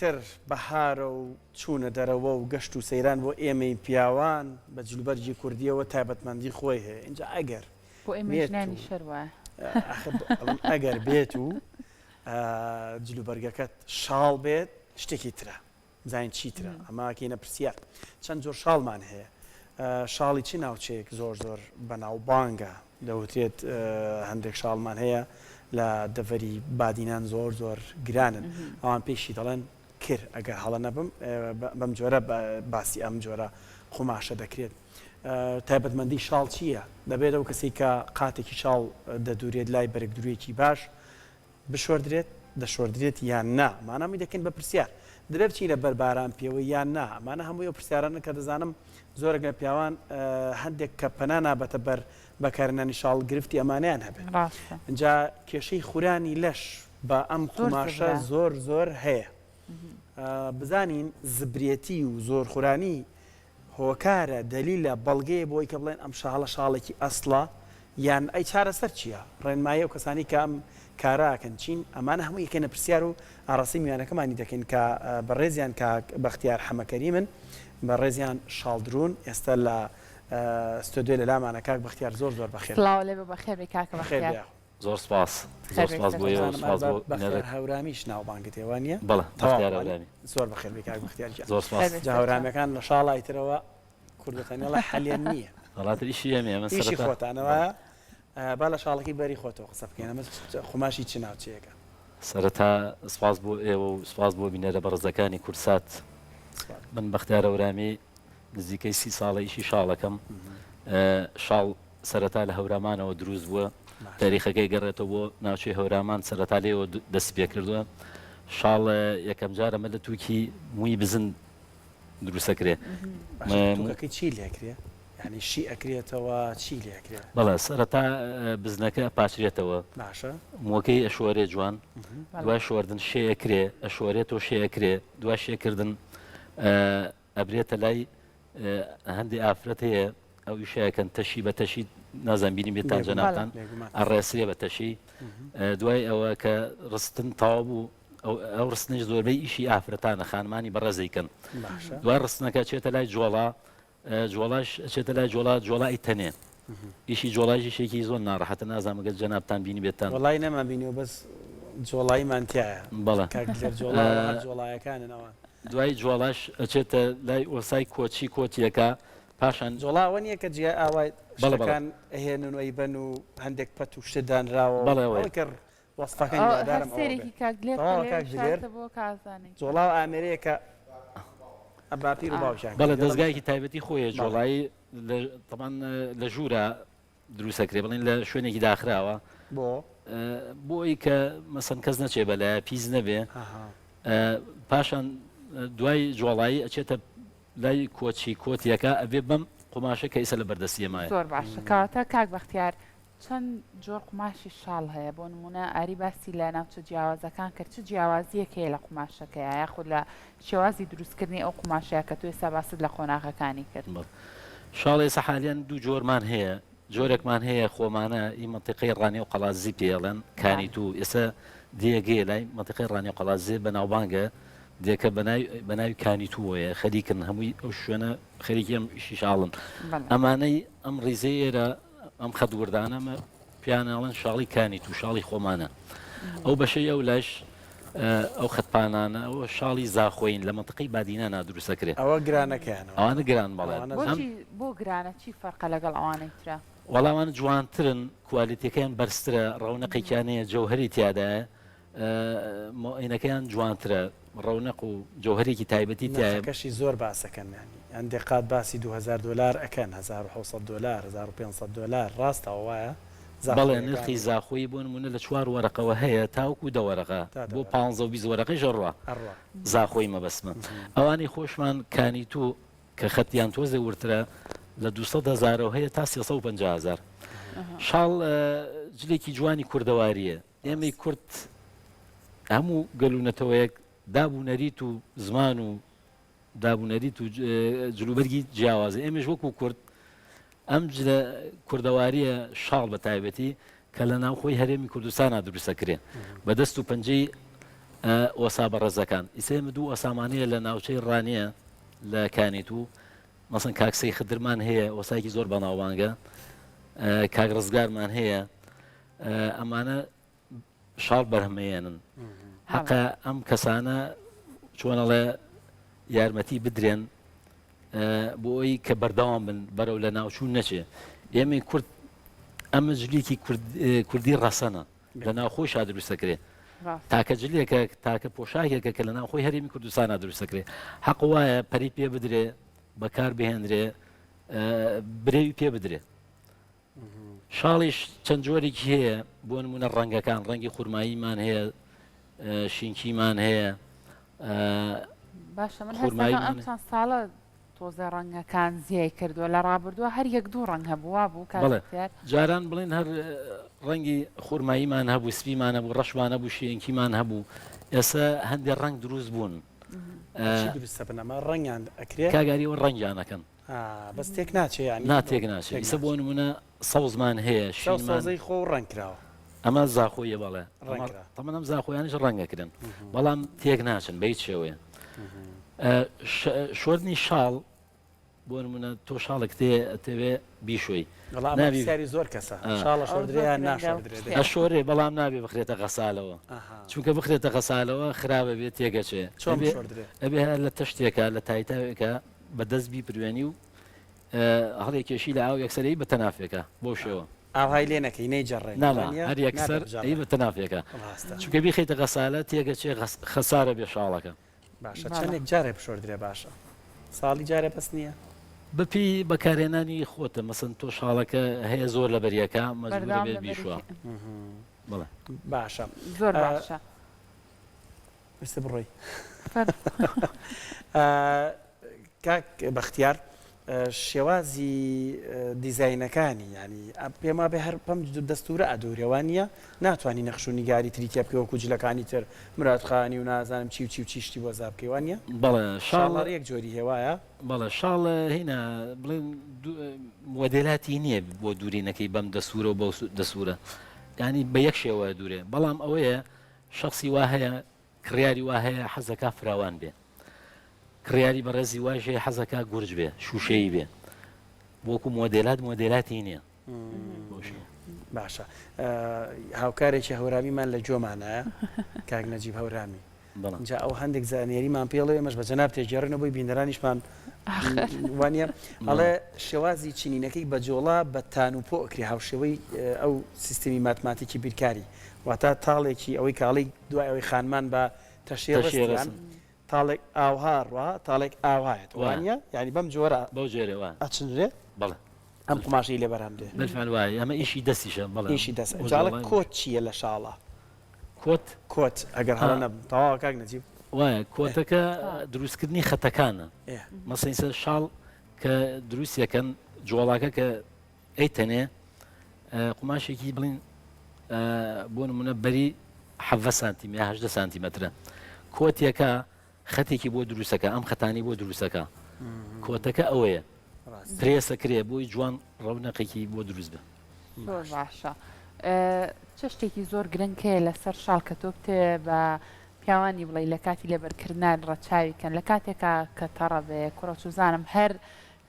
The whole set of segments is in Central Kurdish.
ئیتر بەهارە و چوونە دەرەوە و گەشت و سەیران بۆ ئێمەی پیاوان بە جلوبەرگی کوردییەوە تایبەتمەندی خۆی هەیە، ئینجا ئەگەر بۆ ئێمەی بێت و ژنانیش هەر وایە. ئاخر ئەڵێم ئەگەر بێت و جلوبەرگەکەت شاڵ بێت شتێکی ترە. بزانین چی ترە ئەمە ئەکەینە پرسیار چەند جۆر شاڵمان هەیە شاڵی چ ناوچەیەک زۆر زۆر بەناوبانگە دەوترێت هەندێک شاڵمان هەیە لە دەڤەری بادینان زۆر زۆر گرانن ئەوان پێشی دەڵێن کر ئەگەر هەڵە نەبم بەم جۆرە باسی ئەم جۆرە قوماشە دەکرێت تایبەتمەندی شاڵ چییە؟ دەبێت ئەو کەسێک کە قاتێکی شاڵ دەدورێت لای بەرگدروویەکی باش بشۆردرێت دەشۆردرێت یان نا؟ ئەمانە هەمووی دەکەین بە پرسیار. دەبێت بچینە بەر باران پێوەی یان نا؟ ئەمانە هەمووی ئەو پرسیارانەن کە دەزانم زۆرێک لە پیاوان هەندێک کە پەنا نابەتە بەر بەکارهێنانی شاڵ گرفتی ئەمانەیان هەبێت. ڕاستە. ئینجا کێشەی خورانی لەش بە ئەم زۆر قوماشە زبرە. زۆر زۆر هەیە. بزانین زبرێتی و زۆرخورانی هۆکارە، دەلیلە، بەڵگەیە بۆ ئەوەی کە بڵێن ئەم شاڵە شاڵێکی ئەسڵە یان ئەی چارەسەر چییە؟ ڕێنمایی ئەو کەسانەی کە ئەم کارە ئەکەن چین؟ ئەمانە هەمووی ئەکەینە پرسیار و ئاڕاستەی میوانەکەمانی دەکەین کە بەڕێزیان کاک بەختیار حەمەکەریمن، بەڕێزیان شاڵدروون ئێستا لە ستۆدیۆ لە لامانە. کاک بەختیار زۆر زۆر بەخێر بێی. سڵاو لێ بێ بەخێر بێی کاکە بەخێر بەختیار. بێی. زۆر سپاس زۆر سپاس بۆ ئێوە سپاس بۆ بەختیار هەورامیش ناوبانگت هەیە وانیە؟ بەڵێ بەختیار هەورامی. زۆر بەخێر بێی کاک بەختیار گیان. زۆر سپاس. جا هەورامیەکان لە شاڵای ترەوە کوردەتەنێڵە حەلیان نییە. وەڵا تر ئیشی ئێمەیە من ئیشی سەرەتا خۆتانە وایە؟ با لە شاڵەکەی بەری خۆتەوە قسە بکەین ئەمە قوماشی چ ناوچەیەکە؟ سەرەتا سپاس بۆ ئێوە و سپاس بۆ بینەرە بەڕێزەکانی کوردسات. من بەختیار هەورامی نزیکەی سی ساڵە ئیشی شاڵەکەم. شاڵ سەرەتا لە هەورامانەوە دروست بووە، تاریخەکەی گەڕێتەوە بۆ ناوچەی هەورامان، سەرەتا لێوە دەستی پێکردووە. شاڵ یەکەم جار ئەمە لە تووکی مووی بزن دروستەکرێ. تووکەکەی چی لێکرێ؟ یعنی شی ئەکرێتەوە چی لێکرێ؟ بەڵێ سەرەتا بزنەکە ئەپاچرێتەوە، باشە مووەکەی ئەشۆرێ جوان، دوای شۆردن شێ ئەکرێ، ئەشۆرێتەوە شێ ئەکرێ، دوای شێکردن ئەبرێتە لای هەندێ ئافرەت هەیە ئەو ئیشە ئەکەن تەشی بە تەشی نازان بینی بێتان جەنابتان ئەڕێسرێ بە تەشی دوای ئەوە کە ڕستن تەواو بوو ئەو ڕستنیش زۆربەی ئیشی ئافرەتانە خانمانی بەڕێزیکەن دوای ڕستنەکە چێتە لای جۆڵا جۆڵاش چێتە لای جۆڵا جۆڵای تەنێ ئیشی جۆڵایش ئیشێکی زۆر ناڕەحەتە نازانم گەر جەنابتان بینیبێتان. وەڵای نەمان بینیوە بەس جۆڵاییمان تیایە بەڵێ کاک دلێر جۆڵا هەر جۆڵایەکانن ئەوان. دوای جۆڵاش ئەچێتە لای ئۆسای کۆچی کۆتیەکە پاشان. جۆڵا ئەوە نیە کە جیای ئاوای بەڵێ بەڵێ. شتەکان ئەهێنن و ئەیبەن و هەندێک پەت و شت دانراوە و بەڵێ ئەوەیە. ئەوەی کە وەسفەکەن هەر هیوادارم ئەوە بێ. سەیرێکی کاک دلێر کە تەواوە لێرە کاک دلێر شارتە بۆ کازانی. جۆڵا و ئامێرەیەکە باپیر و باوکیان بەڵێ کردیە. دەزگایەکی تایبەتی خۆیە بەڵێ. جۆڵایی لە تەبعەن لە ژوورا دروست ئەکرێ بڵێن لە شوێنێکی داخراوە بۆ؟ بۆ ئەوی کە مەسەن کەس نەچێ بەلایە پیس نەبێ پاشان دوای جۆڵایی ئەچێتە لای کۆچی کۆتیەکە ئەبێ بەم قوماشە کە ئیسە لە بەردەستی ئێمایە. زۆر باشە کەواتە کاک بەختیار چەند جۆر قوماشی شاڵ هەیە بۆ نموونە ئاری باسی لە ناوچە جیاوازەکان کرد چ جیاوازییەک هەیە لە قوماشەکەیا یاخود لە شێوازی دروستکردنی ئەو قوماشەیا کە تۆ ئێستا باست لە قۆناغەکانی کرد؟ بەڵێ شاڵ ئێستا حالیەن دوو جۆرمان هەیە جۆرێکمان هەیە خۆمانە ئی مەنتیقەی ڕانیە و قەڵادزی پێ ئەڵێن کانی توو ئێستا دێیەک هەیە لای مەنتیقەی ڕانیە و قەڵادزێ بەناوبانگە دێکە بەناوی بەناوی کانی تووەیە خەریکن هەمووی ئەو شوێنە خەریکی ئەم ئیشی شاڵن ئەمانەی ئەم ڕیزەی ئێرە ئەم خەت وردانە مە پێیان ئەڵێن شاڵی کانی تو شاڵی خۆمانە ئەو بەشەی ئەو لایش ئەو خەتپانانە ئەوە شاڵی زاخۆین لە مەنتقەی بادینانا دروستەکرێ ئەوە گرانەکەیانەوە ئەوانە گران بەڵێ ئەوانە بۆچی بۆ گرانە چی فەرقە لەگەڵ ئەوانەی ترا؟ وەڵا ئەوانە جوانترن کوالێتیەکەیان بەرزترە ڕەونەقێکیان هەیە جەوهەری تیادایە مۆئینەکەیان جوانترە ڕەونەق و جەوهەرێکی تایبەتی تیایە. نرخەکەشی زۆر باس ئەکەن یانی هەندێ قات باسی 2000 دۆلار ئەکەن 1700 دۆلار 1500 دۆلار ڕاستە ئەوە وایە بەڵێ نرخی زاخۆیەکان و زاخۆیی بۆ نموونە لە چوار وەرەقەوە هەیە تاوەکو دە وەرەقە تا دە بۆ وەرەقە پانزە و 20 وەرەقەیش ئەڕوا ئەڕوا. زاخۆیی مەبەستمە ئەوانەی خۆشمان کانیتوو کە خەتیان تۆزێ وردترە لە 200 هەزارەوە هەیە تا 350 هەزار شاڵ جلێکی جوانی کوردەوارییە ئێمەی کورد هەموو گەل و نەتەوەیەک داب و نەریت و زمان و داب و نەریت و جلوبەرگی جیاوازە ئێمەش وەکو کورد ئەم جلە کوردەواریە شاڵ بە تایبەتی کە لە ناوخۆی هەرێمی کوردستانە دروستەکرێ بە دەست و پەنجەی ئۆسا بەڕێزەکان ئیسە ئێمە دوو ئۆسامانەیە لە ناوچەی ڕانیە لە کانیتوو مەسەن کاک سەی خدرمان هەیە ئۆسایکی زۆر بەناوبانگە کاک ڕزگارمان هەیە ئەمانە شاڵ بەرهەمەیەنن حەقە ئەم کەسانە چۆنەڵێ یارمەتی بدرێن بۆ ئەوی کە بەردەوام بن بەرەو لە ناوچوون نەچێ ئێمەی کورد ئەمە جلیکی کوردی ڕەسەنە لە ناوخۆی شا دروستەکرێ تاکە جلێکە تاکە پۆشاکێکە کە لە ناوخۆی هەرێمی کوردستانە دروستەکرێ حەق وایە پەری پێ بدرێ بەکار بهێنرێ برەوی پێ بدرێ شاڵیش چەند جۆرێکی هەیە بۆ نمونە ڕەنگەکان ڕەنگی خورماییمان هەیە شینکیمان هەیە باشە من هەستەکەم ئەم چەند ساڵە تۆزێ ڕەنگەکان زیای کردووە لە ڕابردووە هەر یەک دوو ڕەنگ هەبوو وابوو کاک بەڵێ بەختیار؟ جاران بڵێن هەر ڕەنگی خورماییمان هەبوو سپیمان هەبوو ڕەشمان هەبوو شینکیمان هەبوو ئێستا هەندێک ڕەنگ دروست بوون بە چی دروست دەبن ئەمە ڕەنگیان ئەکرێ؟ کاک ئاری ئەوە ڕەنگیان ئەکەن ئا بەس تێک ناچێ یانی نا تێک ناچێ تێک ئیسە بۆ ناچێ. نمونە سەوزمان هەیە سەوز شینمان سەوزەی خۆ و ڕەنگ کراوە. ئەمە زاخۆیە بەڵێ ڕەنگ ئەمە کرا. تەمەن ئەم زاخۆیانیش ڕەنگ ئەکرێن بەڵام تێک ناچن بە هیچ شێوەیە شۆردنی شاڵ بۆ نمونە تۆ شاڵێک تێ ئەتەوێ بیشۆی وەڵا ئەمە نابی پرسیاری زۆر کەسە ئا. شاڵ ئەوە ئەشۆردرێ زۆر یان گرنگە ئەو ناشۆردرێ دەی. پرسیارە. ئەشۆرێ بەڵام نابێ بخرێتە غەسالەوە چونکە بخرێتە غەسالەوە خراپە بێ تێگەچێ چۆن ئەبێ بشۆردرێ؟ ئەبێ هەر لە تەشتێکا لە تایتاوێکا بە دەست بیپروێنی و هەڵیکێشی لە ئاو یەکسەر ئەی بە تەنافێکا بەو شێوە. ئاوهای لێ نەکەی نەیجەڕێنی نا نا وانیە؟ هەر نابێ یەکسەر ئەی بجەڕێ. بە تەنافێکا ڕاستە. چونکە بیخەیتە غەسالە تێگەچێ خەسارە بێ شاڵەکە. باشە بەڵێ. چەندێک جارێ بشۆردرێ باشە؟ ساڵی جارێ بەس نییە؟ بەپێی بەکارهێنانی خۆتە مەسەن تۆ شاڵەکە هەیە زۆر لەبەریەکە مەجبورە بەردەوام بێت لەبەری بیشوا. بەڵێ. باشە زۆر باشە. ویستت بڕۆی. کاک بەختیار شێوازی دیزاینەکانی یانی پێم وابێ هەر بەم دەستورە ئەدورێ وانیە ناتوانی نەخش و نیگاری تری تێ بکەی وەکو جلەکانی تر مرادخانی و نازانم چی و چی و چی شتی بۆ زا بکەی وانیە بەڵێ شاڵ شاڵ هەر یەک جۆری هەیە وایە؟ بەڵێ شاڵ هینا بڵێن مۆدێلاتی نییە بۆ دوورینەکەی بەم دەسوورە و بەو دەسوورە یانی بە یەک شێوە دوورێ بەڵام ئەوەیە شەخسی وا هەیە کڕیاری وا هەیە حەزەکا فراوان بێ کڕیاری بەڕێزی وایش هەیە حەزەکا گورج بێ شوشەیی بێ وەکو مۆدێلات مۆدێلاتی نییە باشە هاوکارێکی هەورامیمان لە گوێمانایە کاک نەجیب هەورامی جا ئەو هەندێک زانیاریمان پێڵێ ئێمەش بە جەناب تێگێڕینەوە بۆی بینەرانیشمان وانە ئەڵێ شێوازی چنینەکەی بە جۆڵا بە تان و پۆ ئەکرێ هاوشێوەی ئەو سیستمی ماتماتیکی بیرکاری واتە تاڵێکی ئەوەی کاڵی دوای ئەوەی خانمان بە تەشێ ڕستیان تاڵێک ئاوها ڕوا تاڵێک ئاوهایەت وانە یعنی بەم جۆرە بەو جۆرە وا ئەچنرێ بەڵێ ئەم قوماشەی لێ بەرهەم دێ بالفعل وایە ئەمە ئیشی دەستیشە بەڵێ ئیشی دەست جاڵە کۆت چییە لە شاڵە کۆت؟ کۆت ئەگەر هەڵە نەبم تەواوە کاک نەجیب. وایە کۆتەکە دروستکردنی خەتەکانە مەسەن سەر شاڵ کە دروستیەکەن جۆڵاکە کە ئەیتەنێ قوماشێکی بڵین بۆ نمونە بەری حەڤە سانتیم یا هەدە سانتیمەترە کۆتیەکە خەتێکی بۆ دروستەکە ئەم خەتانی بۆ دروستەکە کۆتەکە ئەوەیە پرێسە کرێ بۆی جوان ڕەونەقێکی بۆ دروست بێ. زۆر باشە چ شتێکی زۆر گرنگ هەیە لەسەر شاڵ کە تۆ بتەوێ بە پیاوانی بڵێی لە کاتی لەبەرکردنان ڕەچاوی کەن لە کاتێکا کە تەڕە بێ کوڕە چوزانم هەر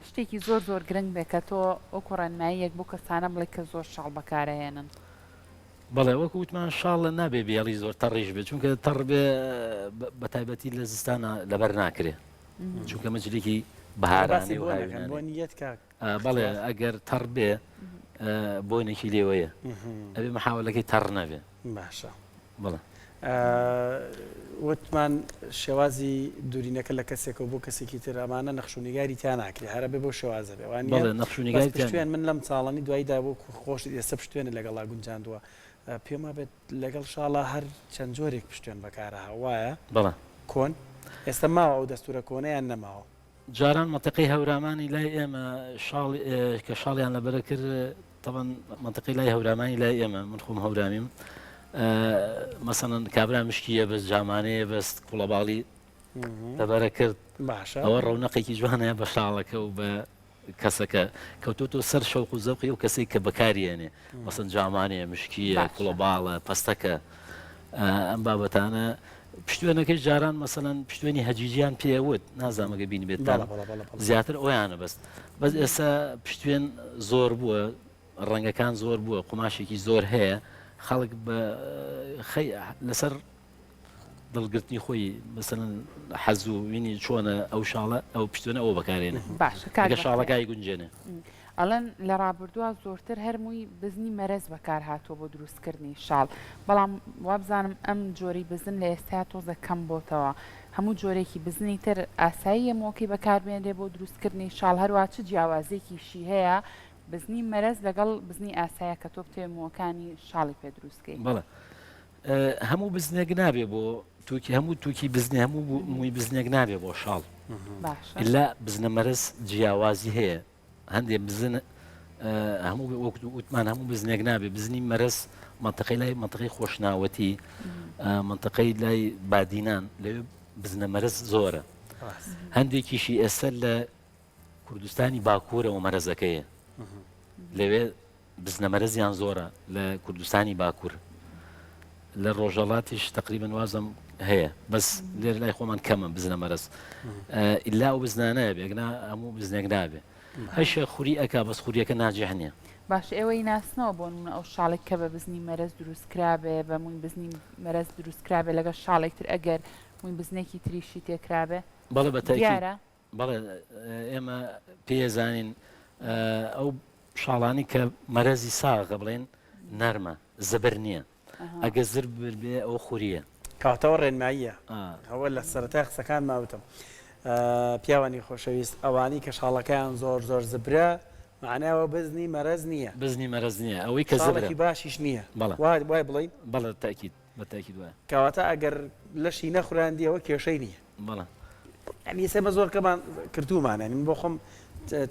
شتێکی زۆر زۆر گرنگ بێ کە تۆ وەکو ڕێنماییەک بۆ کەسانە بڵێ کە زۆر شاڵ بەکارەهێنن. بەڵێ وەکو وتمان شاڵ نابێ بێڵی زۆر تەڕیش بێ چونکە تەڕ بێ بە تایبەتی لە زستانە لەبەر ناکرێ چونکە مەجلێکی بەهارانەی و هاوینانەیە. بۆ نیەت کاک بەڵێ ئەگەر تەڕ بێ بۆنێکی لێوەیە ئەبێ محاولەکەی تەڕ نەبێ. باشە بەڵێ. وتمان شێوازی دوورینەکە لە کەسێکەوە بۆ کەسێکی تر ئەمانە نەخش و نیگاری تیا ناکرێ هەر ئەبێ بەو شێوازە بێ وانیە؟ بەڵێ نەخش و نیگاری بەس تیا نیە. پشتوێن من لەم ساڵانی دواییدا وەکو خۆشت ئێستا پشتوێنت لەگەڵا گونجاندووە پێم وابێت لەگەڵ شاڵا هەر چەند جۆرێک پشتوێن بەکارەها وایە؟ بەڵێ. کۆن ئێستا ماوە ئەو دەستوورە کۆنە یان نەماوە؟ جاران مەنتیقەی هەورامانی لای ئێمە شاڵ کە شاڵیان لەبەرە کرد تەبەن مەنتیقەی لای هەورامانی لای ئێمە من خۆم هەورامیم مەسەڵەن کابرا مشکیە بەس جامانەیە بەس کوڵەباڵی لەبەرە کرد باشە ئەوە ڕەونەقێکی جوانە بە شاڵەکە و بە کەسەکە کەوتۆتۆ سەر شەوق و زەوقی ئەو کەسەی کە بەکاریێنێ مەسەن جامانەیە مشکیە باشە کوڵەباڵە پەستەکە ئەم بابەتانە. پشتوێنەکەی جاران مەسەلەن پشتوێنی هەجیجیان پێ وت نازانم ئەگەر بینیبێتتان بەڵێ بەڵێ بەڵێ بەڵێ. زیاتر ئەویانە بەست بەس ئێستا پشتوێن زۆر بووە ڕەنگەکان زۆر بووە قوماشێکی زۆر هەیە خەڵک بە خەی لەسەر دڵگرتنی خۆی مەسەلەن حەز و وینی چۆنە ئەو شاڵە ئەو پشتوێنە ئەوە بەکارێنێ باشە کاک ئەگەر بەختیار شاڵەکای گونجێنێ. ئەڵێن لە ڕابردووا زۆرتر هەر مووی بزنی مەرەز بەکار هاتووە بۆ دروست کردنی شاڵ بەڵام وابزانم ئەم جۆرەی بزن لە ئێستایا تۆزێک کەم بۆتەوە هەموو جۆرێکی بزنی تر ئاساییە مووەکەی بەکار بێنرێ بۆ دروست کردنی شاڵ هەروا چ جیاوازیەکیشی هەیە بزنی مەرەز لەگەڵ بزنی ئاسایە کە تۆ بتەوێ مووەکانی شاڵی پێ دروست کەی؟ بەڵێ هەموو بزنێک نابێ بۆ توکی هەموو توکی بزنێ هەموو مووی بزنێک نابێ بۆ شاڵ باشە ئللا بزنە مەرز جیاوازی هەیە هەندێ بزن هەموو وەک وتمان هەموو بزنێک نابێ بزنی مەرز منطقەی لای منطقەی خۆشناوەتی منطقەی لای بادینان لەوێ بزنە مەرز زۆرە هەندێکیشی ئێستا لە کوردستانی باکوورەوە مەرەزەکەیە لەوێ بزنە مەرەزیان زۆرە لە کوردستانی باکوور لە ڕۆژەڵاتیش تقریبا وازم هەیە بەس لێر لای خۆمان کەمە بزنە مەرەز ئللا ئەو بزنانە بێگنا هەموو بزنێک نابێ هەشە خوری ئەک بەس خوریەکە ناجح نییە. باشە ئێوە ئیناسنەوە بۆ نمونە ئەو شاڵێک کە بە بزنی مەرەز دروست کرابێ بە موی بزنی مەرەز دروست کرابێ لەگەڵ شاڵێک تر ئەگەر موی بزنێکی تریشی تێکرابێ بەڵێ بە تەئکید دیارە؟ بەڵێ ئێمە پێزانین ئەو شاڵانی کە مەرەزی ساغە بڵێن نەرمە زبر نییە ئەگە زبر بێ ئەو خوریە. کەواتەوە ڕێنماییە ئەوە لە سەرەتای قسەکانما وتم پیاوانی خۆشەویست ئەوانی کە شاڵەکەیان زۆر زۆر زبرە مەعنای ئەوە بزنی مەرەز نییە. بزنی مەرەز نییە ئەوەی کە زبرە. شاڵێکی باشیش نییە. بەڵێ. وای بڵێین؟ بەڵێ تەئکید بە تەئکید وایە. کەواتە ئەگەر لەشی نەخوراندی ئەوە کێشەی نییە. بەڵێ. یانی ئێستا ئێمە زۆر کەمان کردوومانە یانی من بۆ خۆم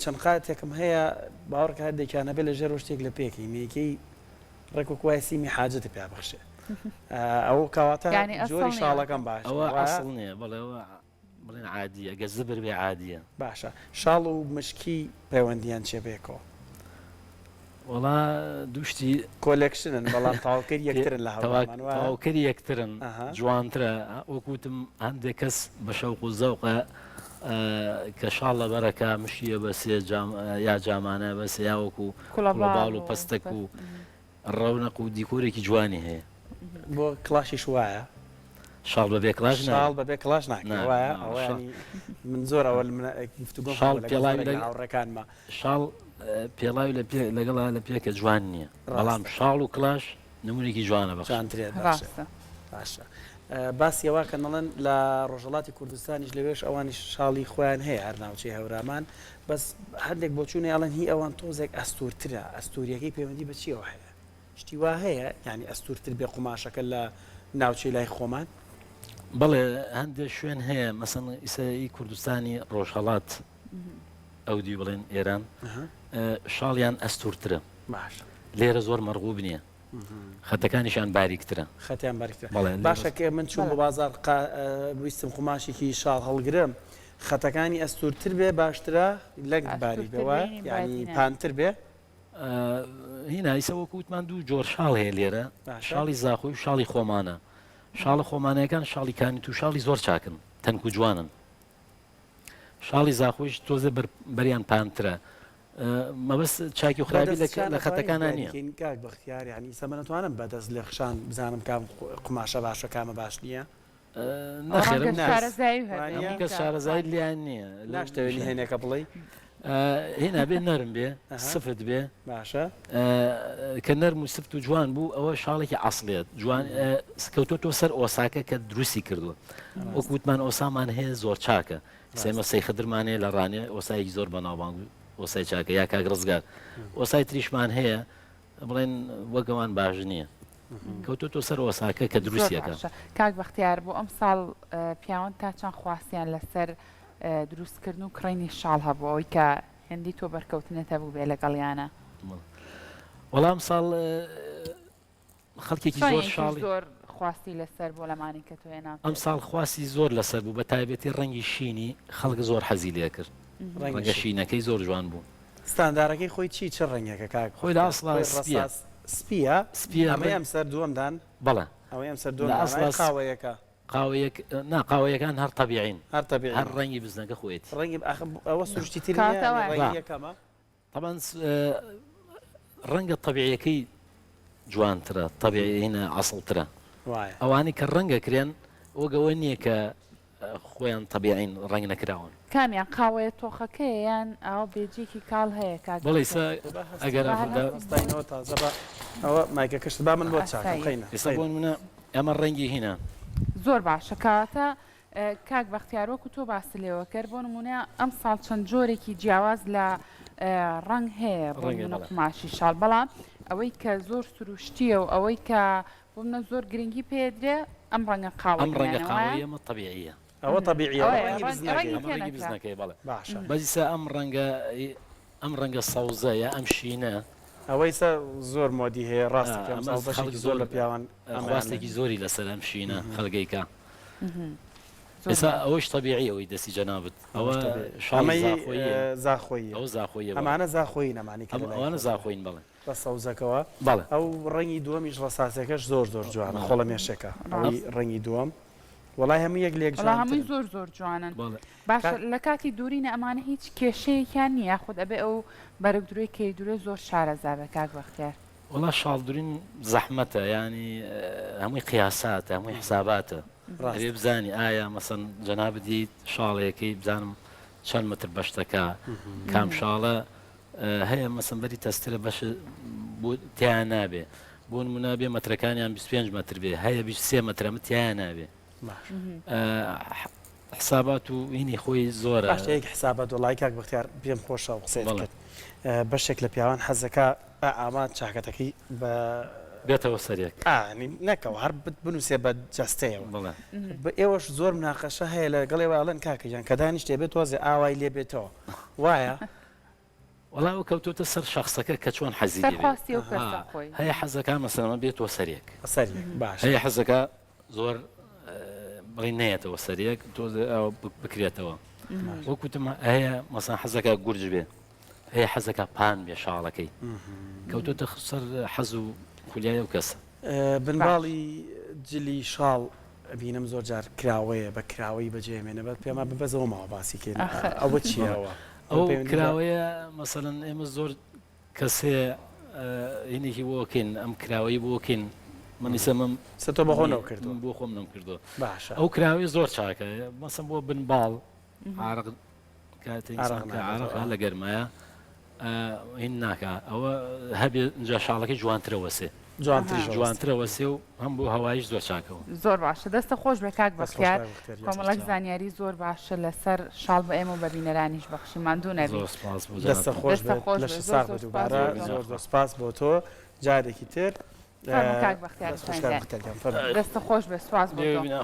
چەند قاتێکم هەیە باوەڕکە هەندێکیان هەبێ لە ژێرەوە شتێک لە پێکەی مێکەی ڕێک وەکو وایە سیمی حاجەتە پیا بەخشێ ئەوە کەواتە یانی ئەسڵ جۆری نییە. شاڵەکەم باش ئەوە وایە؟ ئەسڵ نییە بەڵێ ئەوە بڵێن عادیە گەر زبر بێ عادیە. باشە شاڵ و مشکی پەیوەندیان چیە بەیەکەوە؟ وەڵا دوو شتی collection ن بەڵام تەواوکەری یەکترن لە هەورامان وایە؟ تەواوکەری یەکترن جوانترە وەک وتم هەندێک کەس بە شەوق و زەوقە کە شاڵ لەبەرەکە مشیە بەسێ یا جامانە بەسێ یا وەکو کوڵەباڵ و پەستەک و ڕەونەق و دیکۆرێکی جوانی هەیە. بۆ کڵاشیش وایە؟ شاڵ بەبێ کڵاش نابێ. شاڵ بەبێ کڵاش ناکرێ وایە؟ ئەوە یانی من زۆر ئەوە گفتوگۆم شاڵ هەبوو لەگەڵ پێڵاوی زۆرێک لە هاوڕێکانما. شاڵ پێڵاوی لە پێ لەگەڵا لە پێکە جوان نییە بەڵام ڕاستە. شاڵ و کڵاش نمونێکی جوانە بەخشن. جوانترێت باشە ڕاستە. باشە باسی ئەوە کەن ئەڵێن لە ڕۆژهەڵاتی کوردستانیش لەوێش ئەوانیش شاڵی خۆیان هەیە هەر ناوچەی هەورامان بەس هەندێک بۆچوونی ئەڵێن هی ئەوان تۆزێک ئەستوورترە ئەستووریەکەی پەیوەندی بە چیەوە هەیە شتی وا هەیە یانی ئەستوورتر بێ قوماشەکە لە ناوچەی لای خۆمان؟ بەڵێ هەندێک شوێن هەیە مەسەن ئیسە ئی کوردستانی ڕۆژهەڵات ئەو دیو بڵێن ئێران شاڵیان ئەستوورترە باشە لێرە زۆر مەرغوب نییە خەتەکانیشیان باریکترە. خەتیان باریکترە بەڵێ باشە کە من چووم بۆ بازاڕ قا ویستم قوماشێکی شاڵ هەڵگرم خەتەکانی ئەستوورتر بێ باشترە لەک باریک بێ ئەستوورتر وایە بێ یانی بادینان. پانتر بێ؟ هینا ئیسە وەکو وتمان دوو جۆر شاڵ هەیە لێرە باشە. شاڵی زاخۆی و شاڵی خۆمانە شاڵە خۆمانەکان شاڵی کانی تو شاڵی زۆر چاکن تەنک و جوانن شاڵی زاخۆیش تۆزێ بەریان پانترە مەبەست چاکی و خراپی لە خەتەکانا نییە. کاک بەختیار یانی ئیستا من ئەتوانم بە دەست لێخشان بزانم کام قوماشە باشە کامە باش نییە؟ نەخێر ڕەنگە شارەزایی هەموو کەس شارەزایی لیان نییە. ناشتەوێ نهێنێکە بڵێی؟ هێنا بێ نەرم بێ سفت بێ باشە کە نەرم و سفت و جوان بوو ئەوە شاڵێکی عەسڵیە جوان کەوتۆتەوە سەر ئۆساکە کە دروستی کردووە وەک وتمان ئۆسامان هەیە زۆر چاکە سێمە سەی خدرمان هەیە لە ڕانیە ئۆسایەکی زۆر بەناوبانگ ئۆسای چاکە یا کاک ڕزگار ئۆسای تریشمان هەیە بڵێن وەگەوان باش نییە کەوتۆتەوە سەر ئۆساکە کە دروستیەکە. کاک بەختیار بۆ ئەمساڵ پیاوان تا چەند خواستیان لەسەر دروستکردن و کڕینی شاڵ هەبوو ئەوەی کە هێندەی تۆ بەرکەوتنت هەبووبێ لەگەڵیانە؟ وەڵا ئەمساڵ خەڵکێکی زۆر شاڵی زۆر خواستی لەسەر بۆ لەمانی کە تۆ هێنا ئەمساڵ خواستی زۆر لەسەر بوو بە تایبەتی ڕەنگی شینی خەڵک زۆر حەزی لێ کرد ڕەنگە شینەکەی زۆر جوان بوو. ستاندارەکەی خۆی چی چ ڕەنگێکە کاک خۆی لە ئەسڵا سپیە سپیە سپیە ئەمەی ئەم سەر دووەم دان بەڵێ ئەوەی ئەم سەر دووەم دان قاوەیەکە. قاوەیەک نا قاوەیەکان هەر تەبیعین هەر تەبیعین هەر ڕەنگی بزنەکە خۆیەتی ڕەنگی ئاخر ئەوە سروشتی تر نییە کاتە وایە. ڕەنگی یەکەمە تەبعەن ڕەنگە تەبیعیەکەی جوانترە تەبیعی هینە عەسڵترە وایە ئەوانەی کە ڕەنگە کرێن وەک ئەوە نییە کە خۆیان تەبیعین ڕەنگ نەکراون. کامیان قاوەیە تۆخەکەیە یان ئاوا بێجێکی کاڵ هەیە کاک بەڵێ ئیسا ئیسا ئەگەر با هەر ئەفردا هەستین ئەستاینەوە تازە بە ئەوە مایکەکەشت با من بۆت چاکەم ئاسایی. قەینە ئیسا بۆ قەینە. نمونە ئەمە ڕەنگی هینە. زۆر باشە کەواتە کاک بەختیار وەکو تۆ باست لێوە کرد بۆ نمونە ئەمساڵ چەند جۆرێکی جیاواز لە ڕەنگ هەیە بۆ ڕەنگە نمونە بەڵێ. قوماشی شاڵ بەڵام ئەوەی کە زۆر سروشتیە و ئەوەی کە بۆ منە زۆر گرنگی پێدرێ ئەم ڕەنگە ئەم ڕەنگە قاوەییانە وایە؟ قاوەییە ئەمە تەبیعیە. ئەوە تەبیعیە ئەوە ئەوەیە ڕەنگی ڕەنگ بزنەکەیە. ڕەنگی ئەمە تێ ڕەنگی نەکرا. بزنەکەیە بەڵێ. باشە. بەس ئیسا ئەم ڕەنگە ئەم ڕەنگە سەوزە یا ئەم شینە. ئەوە ئیسا زۆر مۆدی هەیە ڕاست ئا دەکەی ئەمە ئەمساڵ خەڵک بەشێکی زۆر زۆر لە پیاوان ئەمەیان خواستێکی زۆری لەسەر ئەم شینە خەڵک ئەیکا. زۆر ئێستا باش. ئەوەش تەبیعیە ئەوەی دەستی جەنابت ئەوە ئەوەش تەبیعی شاڵی ئەمەی زاخۆییە. زاخۆییە. ئەوە زاخۆییە بەڵێ. ئەمانە زاخۆیین ئەمانەی کە ئەم لە لای ئەوانە خۆتە. زاخۆیین بەڵێ. بە سەوزەکەوە بەڵێ. ئەو ڕەنگی دووەمیش ڕەساسەکەش زۆر زۆر جوانە خۆڵەمێشێکە ئەوەی ڕەنگی دووەم وەڵای هەموو یەک لێک وەڵا هەمووی جوانترن. زۆر زۆر جوانن بەڵێ. باشە کاک. لە کاتی دوورینە ئەمانە هیچ کێشەیەکیان نییە یاخود ئەبێ ئەو بەرگ درۆی کەی درۆی زۆر شارەزا بێ کاک بەختیار. وەڵا شاڵ دورین زەحمەتە یانی هەمووی قیاساتە هەمووی حساباتە ئەبێ ڕاستە. بزانی ئایا مەسەن جەنابت یەیت شاڵێکەی بزانم چەند متر بەشتەکە کام شاڵە هەیە مەسەن بەری تەسترە بەش بۆ تیا نابێ بۆ نمونە بێ مەترەکانیان 25 مەتر بێ هەیە 23 مەترە ئەمە تیا نابێ حسابات و هینی خۆی زۆرە. باشە یەک حسابات وەڵای کاک بەختیار پێم خۆشە ئەو قسەیەت کرد بەشێک لە پیاوان حەزەکا ئاما چاکەتەکەی بە بێتەوە سەرێک ئانی نەکەوە هەر بنووسێ بە جەستەیەوە بە ئێوەش زۆر مناقەشە هەیە لەگەڵ ئێوە ئەڵێن کاکە گیان کە دانیشتێ بێت تۆزێ ئاوای لێ بێتەوە وایە؟ وەڵا ئەوە کەوتۆتە سەر شەخسەکە کە چۆن حەزی سەر لێ بێ خواستی ئەو کەسە خۆی. هەیە حەزەکا مەسەلەن ئەمە بێتەوە سەرێک. سەریەک باشە. هەیە حەزەکا زۆر بڵێی نەیەتەوە سەریەک تۆزێ ئاوا بکرێتەوە. وەک وتم هەیە مەسەلەن حەزەکا گورج بێ هەیە حەزەکا پان بێ شاڵەکەی. کەوتۆتە سەر حەز و خولیای ئەو کەسە. بنباڵی جلی شاڵ ئەبینم زۆر جار کراوەیە بە کراوەیی بەجێ ئەمێنێ بەس پێما بە بەس ئەوە ماوە باسی کەین ئەوە چیە ئەوە ئەو کراوەیە مەسەلەن ئێمە زۆر کەس هەیە هینێکی بۆ کەین ئەم کراوەی بۆ کەین من ئیسە من سە تۆ بەخۆ نەو کردو بۆ خۆم نەم کردو باشە ئەو کراوەی زۆر چاکە مەسەن بۆ بن باڵ عارق کاتێ ئینسان کە عارق لە گەرمایە هین ناکا ئەوە هەبێ جا شاڵەکەی جوانترە وەسێ جوانتریش جوانترە وەسێ و هەم بۆ هەوایش زۆر چاکەوە. زۆر باشە دەستە خۆش بێ کاک دەست خۆش بەختیار کاک بەختیار گیان. کۆمەڵێک زانیاری زۆر باشە لەسەر شاڵ بە ئێمە و بە بینەرانیش بەخشی ماندوو نەبی. زۆر سپاس بۆ دەستە جەنابتان. خۆش دەستە بێت خۆش بێ لەشت زۆر ساغ زۆر بێ سپاس دووبارە بۆ تۆ. زۆر زۆر سپاس بۆ تۆ جارێکی تر فەرموو کاک بەختیار دەست خۆش حوسێن کاک گیان. بەختیار گیان فەرموو. دەستە خۆش بێ سپاس بۆ تۆ. لێوە بینە.